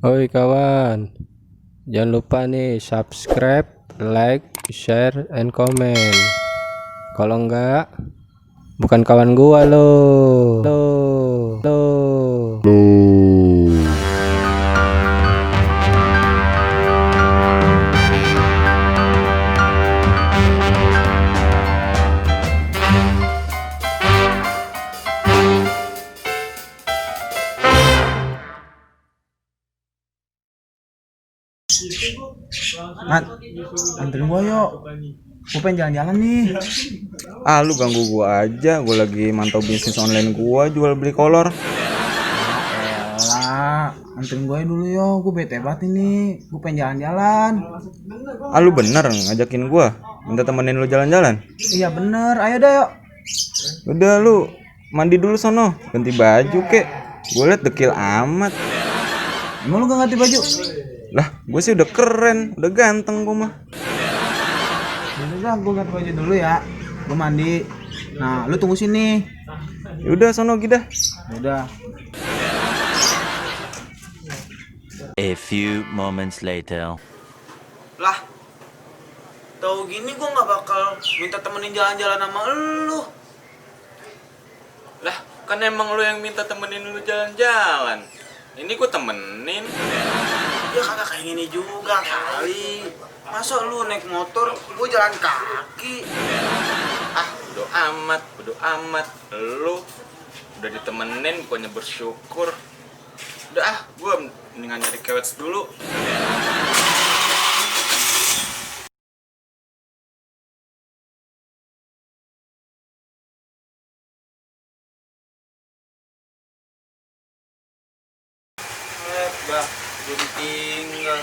Oi kawan, jangan lupa nih subscribe, like, share, and comment. Kalau enggak, bukan kawan gua lo. Nat, anterin gua yuk. Gua pengen jalan-jalan nih. Ah, lu ganggu gua aja. Gua lagi mantau bisnis online gua jual beli kolor. Elah, anterin gua dulu yuk. Gua bete banget ini. Gua pengen jalan-jalan. Ah, lu bener ngajakin gua minta temenin lu jalan-jalan. Iya bener, ayo dah yuk. Udah lu mandi dulu sono, ganti baju kek. Gua liat dekil amat. Emang lu gak ganti baju? Lah, gua sih udah keren, udah ganteng gua mah. Udah, gua ganti baju dulu ya. Gua mandi. Nah, lu tunggu sini. Udah sono gidah. Udah. A few moments later. Lah, tahu gini gua nggak bakal minta temenin jalan-jalan sama lu. Lah, kan emang lu yang minta temenin lu jalan-jalan. Ini gua temenin. Ya kagak kayak gini juga kali. Masa lu naik motor, gua jalan kaki. Ah, bodo amat. Lu udah ditemenin, bukannya bersyukur. Udah ah, gua mendingan nyari kewets dulu. Bah, belum tinggal.